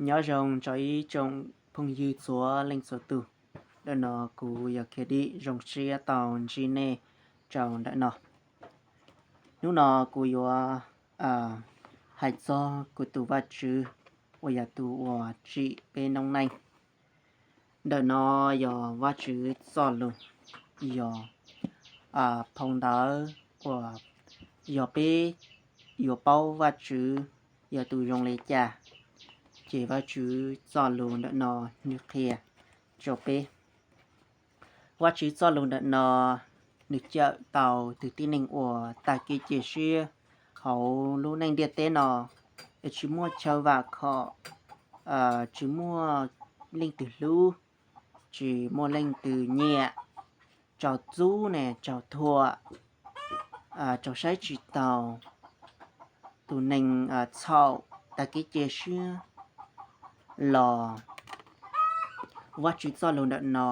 Nyob zoo rau ib tsoom phooj ywg txhua leej txhua tus. Ntawm no kuv yog Kiav Dim, zoo siab tau ntsib nej rau ntawm no. Hnub no kuv yuav hais txog kuv tus Vajtswv uas yog tus uas tsim peb noob neej. Ntawm no yog Vajtswv txoj lus, yog phau ntawv uas yog peb yuav paub Vajtswv yog tus zoo li cas, ces Vajtswv txoj lus ntawm no nws qhia rau peb. Vajtswv txoj lus ntawm no nws cawm tau tus tib neeg uas tag kev cia siab hauv lub neej ntiaj teb no, es tsis muaj chaw vam khom, tsis muaj leej twg hlub, tsis muaj leej twg nyiam, raug txub ne raug thuam, raug saib tsis taus, tus neeg txhaum tag kev cia siab los Vajtswv txoj lus ntawm no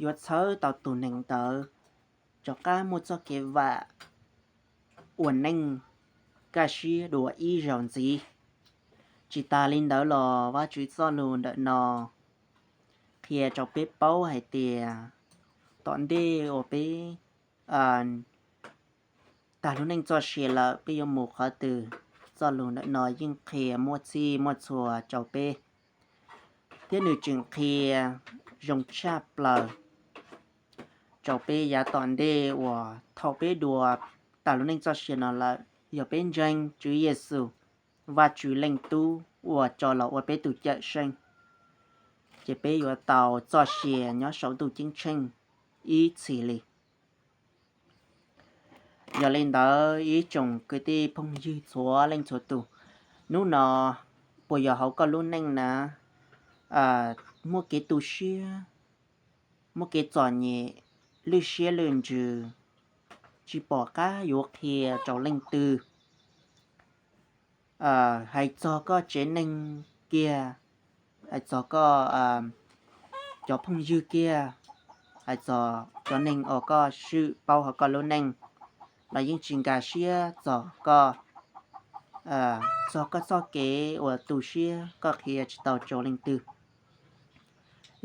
yuav txhawb tau tus neeg ntawd rov qab muaj txoj kev vam ua neej kaj siab dua ib zaug ntxiv. Tsis tas li ntawd los Vajtswv txoj lus ntawm no qhia rau peb paub hais tias tom ntej uas peb tag lub neej txoj sia lawm peb yuav mus qhov twg, txoj lus ntawm no yeej qhia muaj txhij muaj txhua rau peb, thiab nws tseem qhia zoo tshaj plaws rau peb yav tom ntej uas thaum peb dua tag lub neej txoj sia no lawm, yog peb ntseeg Tswv Yexus, Vajtswv leej Tub uas tso los ua peb tus Cawmseej, ces peb yuav tau txoj sia nyob saum ntuj ceeb tsheej ib txhis li. Yog li ntawd ib tsoom kwv tij phooj ywg txhua leej txhua tus, hnub no puas yog hauv koj lub neej na, muaj kev tu siab, muaj kev txom nyem, lwj siab lwj ntsws, tsis pom qab yuav qhia rau leej twg, hais txog koj tsev neeg kiag, hais txog koj cov phooj ywg kiag, hais txog cov neeg uas koj swm paub hauv koj lub neej los yeej tsis nkag siab txog koj, txog koj txoj kev uas tu siab koj qhia tsis tau rau leej twg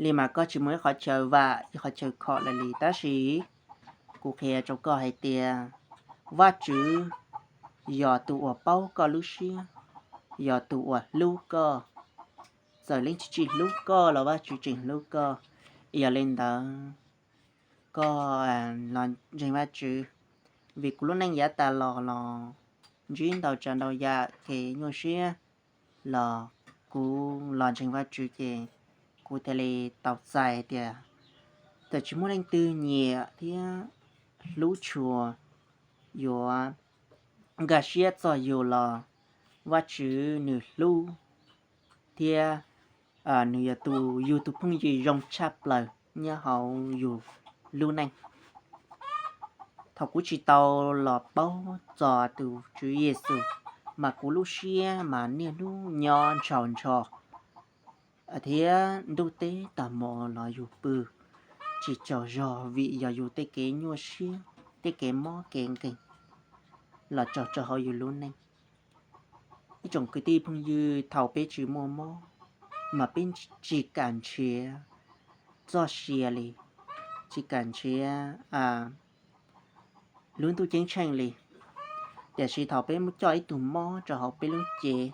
li mas koj tsis muaj ib qhov chaw vam ib qhov chaw khom lawm li. Tab sis kuv qhia rau koj hais tias Vajtswv yog tus uas paub koj lub siab, yog tus uas hlub koj. Txawm leej twg tsis hlub koj los Vajtswv tseem hlub koj. Yog li ntawd koj los ntseeg Vajtswv, vim kuv lub neej yav tas los los ntsib ntau tsav ntau yam kev nyuaj siab los kuv los ntseeg Vajtswv ces kuv thiaj li tau txais tias txawm tsis muaj leej twg nyiam thiab hlub tshua, yuav nkag siab txog yus los Vajtswv nws hlub thiab nws yog tus yus tus phooj ywg zoo tshaj plaws nyob hauv yus lub neej. Thaum kuv tsis tau los paub txog tus Tswv Yexus, mas kuv lub siab mas niaj hnub nyob ntshaus ntsho thiab ntuj teb tag hmo los yus pw tsis tsaug zog vim yog yus tej kev nyuaj siab, tej kev mob kev nkeeg los tsaug rau hauv yus lub neej. Ib tsoom kwv tij phooj ywg, thaum peb tsis muaj mob mas peb tsis kam nrhiav txoj sia li, tsis kam nrhiav lub ntuj ceeb tsheej li. Tiam sis thaum peb muab coj ib tug mob rau hauv peb lub cev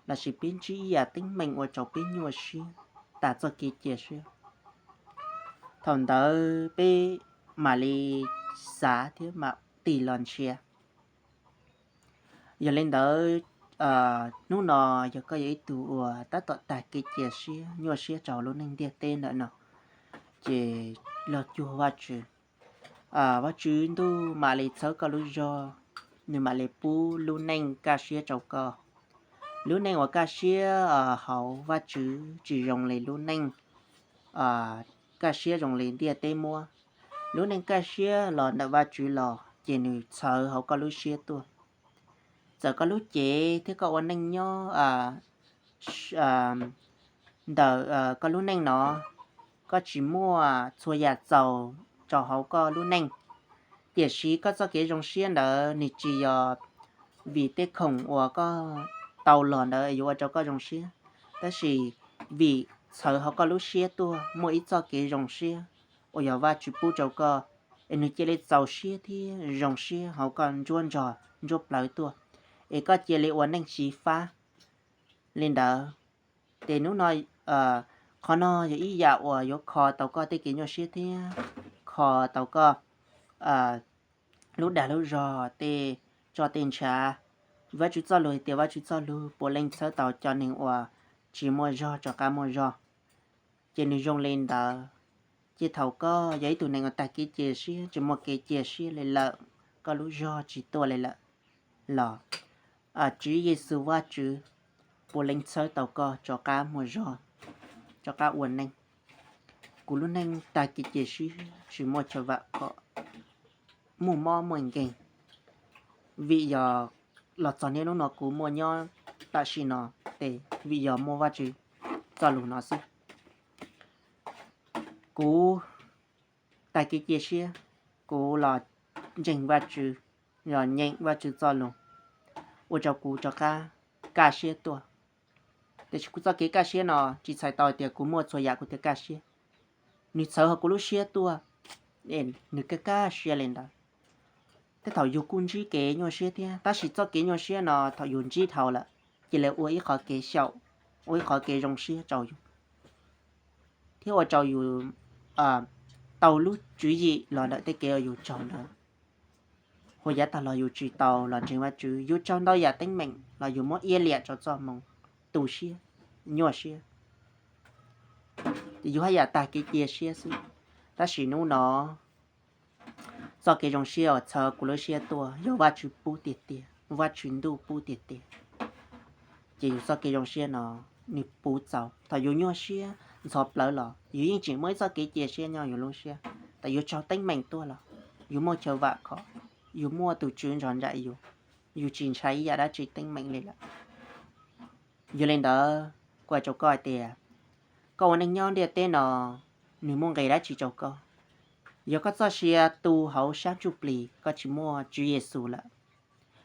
lossis peb ntsib ib yam teeb meem ua rau peb nyuaj siab, tas txoj kev cia siab, thaum ntawd peb mam li xav thiab mam tig los nrhiav. Yog li ntawd, hnub no yog koj yog ib tug uas tab tom tag kev cia siab nyuaj siab rau lub neej ntiaj teb ntawm no, ces los cuag Vajtswv. Vajtswv ntuj mam li txhawb koj lub zog, nws mam li pub lub neej kaj siab rau koj. Lub neej uas kaj siab hauv Vajtswv tsis zoo li lub neej kaj siab zoo li ntiaj teb muab. Lub neej kaj siab los ntawm Vajtswv los ces nws txhawv hauv koj lub siab tuaj. Txawm koj lub cev thiab koj ua neej nyob ntawm koj lub neej no, koj tsis muaj txhua yam txaus rau hauv koj lub neej, tiam sis koj txoj kev zoo siab ntawd nws tsis yog vim tej khoom uas koj tau los ntawd yuav ua rau koj zoo siab. Tab sis vim txhawv hauv koj lub siab tuaj muaj ib txoj kev zoo siab uas yog Vajtswv pub rau koj, es nws cia li txaus siab thiab zoo siab hauv koj nruab nrog nruab plawv tuaj, es koj cia li ua neej xyiv fab li ntawd. Ces hnub no, qhov no yog ib yam uas yuav kho tau koj tej kev nyuaj siab thiab kho tau koj lub dag lub zog, tej tso tej ntshav. Vajtswv txoj lus hais tias Vajtswv txoj lus puav leej txhawb tau cov neeg uas tsis muaj zog rov qab muaj zog. Ces nws zoo li ntawd, ces thaum koj yog ib tug neeg uas tag kev cia siab, tsis muaj kev cia siab li lawm, koj lub zog tsis tuaj li lawm los, Tswv Yexus Vajtswv puav leej txhawb tau koj rov qab muaj zog, rov qab ua neej. Kuv lub neej tag kev cia siab, tsis muaj chaw vam khom, muaj mob muaj nkeeg. Vim yog los txog niaj hnub no kuv muaj nyob tam sim no, ces vim yog muaj Vajtswv txoj lus no xwb. Kuv tag kev cia siab, kuv los ntseeg Vajtswv, los nyeem Vajtswv txoj lus, ua rau kuv rov qab kaj siab tuaj. Tiam sis kuv txoj kev kaj siab no tsis txhais tau tias kuv muaj txhua yam kuv thiaj kaj siab. Nws txhawv hauv kuv lub siab tuaj, nws kaj kaj siab li ntawd. Tej thaum yus kuj ntsib kev nyuaj siab thiab, tab sis txoj kev nyuaj siab no thaum yus ntsib dhau lawm, cia li ua ib qhov kev xyaum, ua ib qhov kev zoo siab rau yus, thiab ua rau yus tau lub tswv yim los ntawm tej kev uas yus raug ntawd. Hu yav tag los yus tsis tau los ntseeg Vajtswv, yus raug ntau yam teeb meem los yus muab iab liam rau txoj hmoo tu siab, nyuaj siab, ces yus haj yam tag kev cia siab xwb. Tab sis hnub no txoj kev zoo siab uas txhawv kuv lub siab tuaj yog Vajtswv pub tiag tiag, Vajtswv ntuj pub tiag tiag. Ces yus txoj kev zoo siab no nws puv txaus. Thaum yus nyuaj siab ntxhov plawv los yus yeej tseem muaj ib txoj kev cia siab nyob yus lub siab. Thaum yus raug teeb meem tuaj los yus muaj chaw vam khom, yus muaj tus Tswv nrog nraim yus, yus tsis ntshai ib yam dab tsi teeb meem li lawm. Yog li ntawd, kuv hais rau koj hais tias, koj ua neej nyob ntiaj teb no, nws muaj nqis dab tsi rau koj? Yog koj txoj sia tu hauv sab ntsuj plig, koj tsis muaj Tswv Yexus lawm,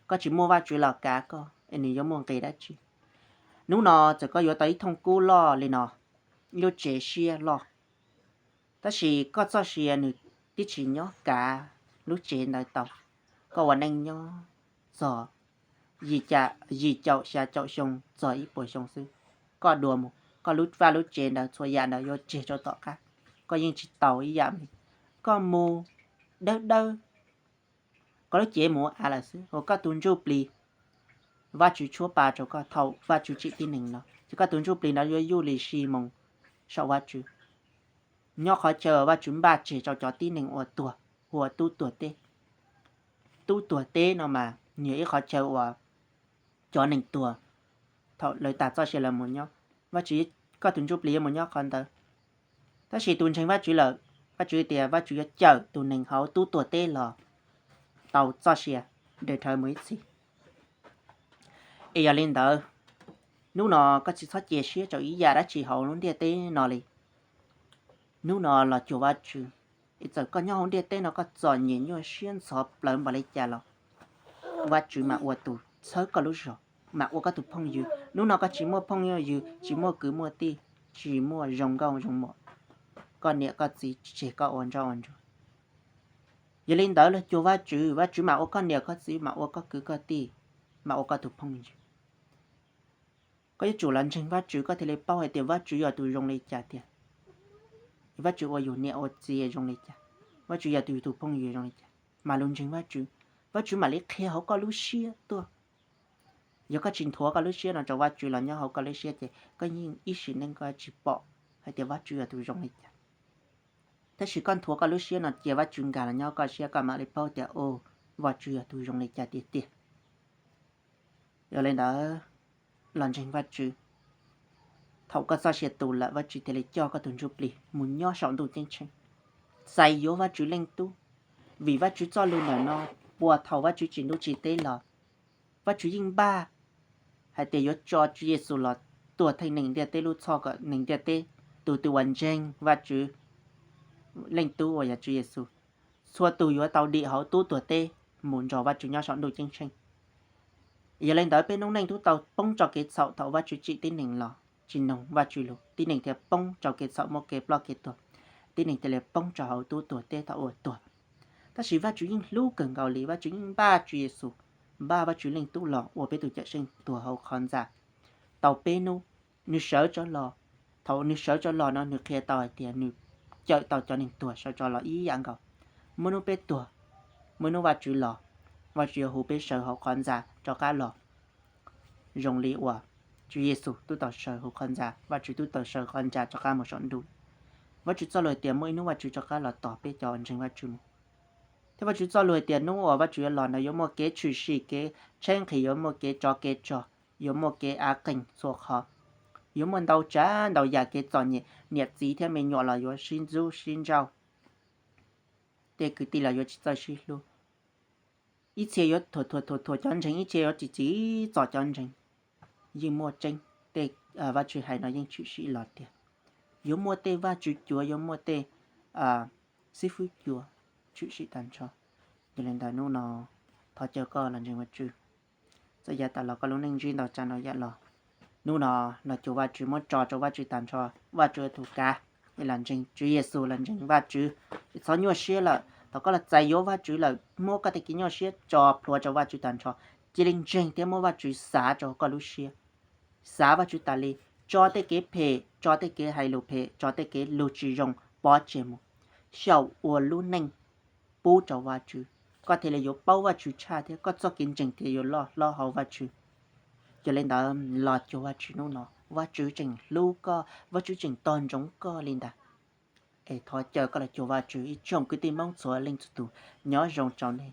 koj tsis muaj Vajtswv los kav koj, es nws yuav muaj nqis dab tsi? Hnub no txawm koj yuav tau ib thooj kub loj li no, lub tsev siab loj, tab sis koj txoj sia nws twb tsis nyob kav lub tsev ntawd tau. Koj ua neej nyob txog yim caum xya caum xyoo txog ib puas xyoo xwb, koj dua mus, koj lub vaj lub tsev ntawd txhua yam ntawd yuav tseg rau tom qab, koj yeej tsis tau ib yam li. Koj mus dawb dawb, koj lub cev mus ua av lawm xwb, ua koj tus ntsuj plig Vajtswv tshuab pa rau koj thaum Vajtswv tsim tib neeg no, ces koj tus ntsuj plig ntawd yuav yuj li si moo saum Vajtswv, nyob qhov chaw Vajtswv npaj tseg rau cov tib neeg uas tuag, hu ua tub tuag teb. Tub tuag teb no mas nws yog ib qhov chaw uas cov neeg tuag thaum lawv tas txoj sia lawv mus nyob, Vajtswv, koj tus ntsuj plig yuav mus nyob qhov ntawd. Tab sis tus ntseeg Vajtswv lawm, Vajtswv tias Vajtswv yuav cawm tus neeg hauv tub tuag teb los tau txoj sia, daws dhawv mus ib txhis. Es yog li ntawd, hnub no koj tsis txhob cia siab rau ib yam dab tsi hauv lub ntiaj teb no li. Hnub no los cuag Vajtswv, es txawm koj nyob hauv ntiaj teb no koj txom nyem nyuaj siab ntxhov plawv npaum li cas los Vajtswv mam ua tus txhawb koj lub zog, mam ua koj tus phooj ywg. Hnub no koj tsis muaj phooj ywg, tsis muaj kwv muaj tij, tsis muaj zoo nkauj zoo muam, koj niam koj txiv tseg koj ua ntsoj ua ntsuag. Yog li ntawd los cuag Vajtswv, Vajtswv mam ua koj niam koj txiv, mam ua koj kwv koj tij, mam ua koj tus phooj ywg. Koj yuav tsum los ntseeg Vajtswv koj thiaj li paub hais tias Vajtswv yog tus zoo li cas tiag. Vajtswv ua yus niam ua txiv zoo li cas, Vajtswv yog tus, tus phooj ywg zoo li cas, mam los ntseeg Vajtswv, Vajtswv mam li qhia hauv koj lub siab tuaj. Yog koj tsis nthuav koj lub siab no rau Vajtswv los nyob hauv koj lub siab ces koj yeej ib sim neej koj tsis pom hais tias Vajtswv yog tus zoo li cas. Tab sis koj nthuav koj lub siab no cia Vajtswv nkag los nyob koj siab koj mam li paub tias, o, Vajtswv yog tus zoo li cas tiag tiag. Yog li ntawd, los ntseeg Vajtswv. Thaum koj txoj sia tu lawm Vajtswv thiaj li coj koj tus ntsuj plig mus nyob saum ntuj ceeb tsheej, txais yuav Vajtswv leej tub. Vim Vajtswv txoj lus ntawm no, puas thaum Vajtswv tsim ntuj tsim teb los Vajtswv yeej npaj hais tias yuav tso Tswv Yexus los tuag theej neeg ntiaj teb lub txhoj kom neeg ntiaj teb, tus twg uas ntseeg Vajtswv leej tub uas yog Tswv Yexus, txhua tus yuav tau dim hauv tub tuag teb mus nrog Vajtswv nyob saum ntuj ceeb tsheej. Yog li ntawd peb noob neej twb tau poob tso kev txhaum thaum Vajtswv tsim tib neeg los, tsis noog Vajtswv lus, tib neeg thiaj poob rau kev txhaum muaj kev ploj kev tuag, tib neeg thiaj li poob rau hauv tub tuag teb thaum ua tuag. Tab sis Vajtswv yeej hlub kawg nkaus li, Vajtswv yeej npaj Tswv Yexus, npaj Vajtswv Leej Tub los ua peb tus Cawmseej tuag hauv qhov ntxa tau peb hnub. Nws sawv tso los, thaum nws sawv tso los no nws qhia tau hais tias nws cawm tau cov neeg tuag sawv tso los ib yam nkaus. Muaj hnub peb tuag, muaj hnub Vajtswv los, Vajtswv yuav hu peb sawv hauv qhov ntxa rov qab los, zoo li uas Tswv Yexus twb tau sawv hauv qhov ntxa, Vajtswv twb tau sawv qhov ntxa rov qab mus saum ntuj. Vajtswv txoj lus hais tias muaj ib hnub Vajtswv rov qab los tos peb cov ntseeg Vajtswv mus. Thiab Vajtswv txoj lus hais tias hnub uas Vajtswv yuav los no yuav muaj kev tshwm sim, kev tshaib nqhis, yuav muaj kev tsov kev rog, yuav muaj kev av qeeg txhua qhov, yuav muaj ntau tsav ntau yam kev txom nyem, niam txiv thiab me nyuam los yuav sib ntxub sib ntsauj, tej kwv tij los yuav tsis txawj sib hlub, ib txhia yuav thuam thuam thuam thuam cov ntseeg, ib txhia yuav tsis tsim txom cov ntseeg. Yeej muaj tseeb, tej Vajtswv hais no yeej tshwm sim los tiag. Yuav muaj tej Vajtswv cuav, yuav muaj tej xib fwb cuav tshwm sim tag nrho. Yog li ntawd hnub no thov caw koj los ntseeg Vajtswv. Txawm yav tas los koj lub neej ntsib ntau tsav ntau yam los, hnub no los cuag Vajtswv, muab tso rau Vajtswv tag nrho. Vajtswv tus kav, los ntseeg Tswv Yexus, los ntseeg Vajtswv. Txhob nyuaj siab lawm, thaum koj los txais yuav Vajtswv lawm, muab koj tej kev nyuaj siab tso plhuav rau Vajtswv tag nrho. Cia li ntseeg thiab muab Vajtswv xav rau koj lub siab. Xav Vajtswv tas li, tso tej kev phem, tso tej kev hais lus phem, tso tej kev lus tsis zoo pov tseg mus, xyaum ua lub neej pub rau Vajtswv, koj thiaj li yuav paub Vajtswv tshaj thiab koj txoj kev ntseeg thiaj yuav loj hlob hauv Vajtswv. Yog li ntawd los cuag Vajtswv hnub no, Vajtswv tseem hlub koj, Vajtswv tseem tos ntsoov koj li ntag. Es thov caw koj los cuag Vajtswv ib tsoom kwv tij Hmoob txhua leej txhua tus, nyob zoo rau nej.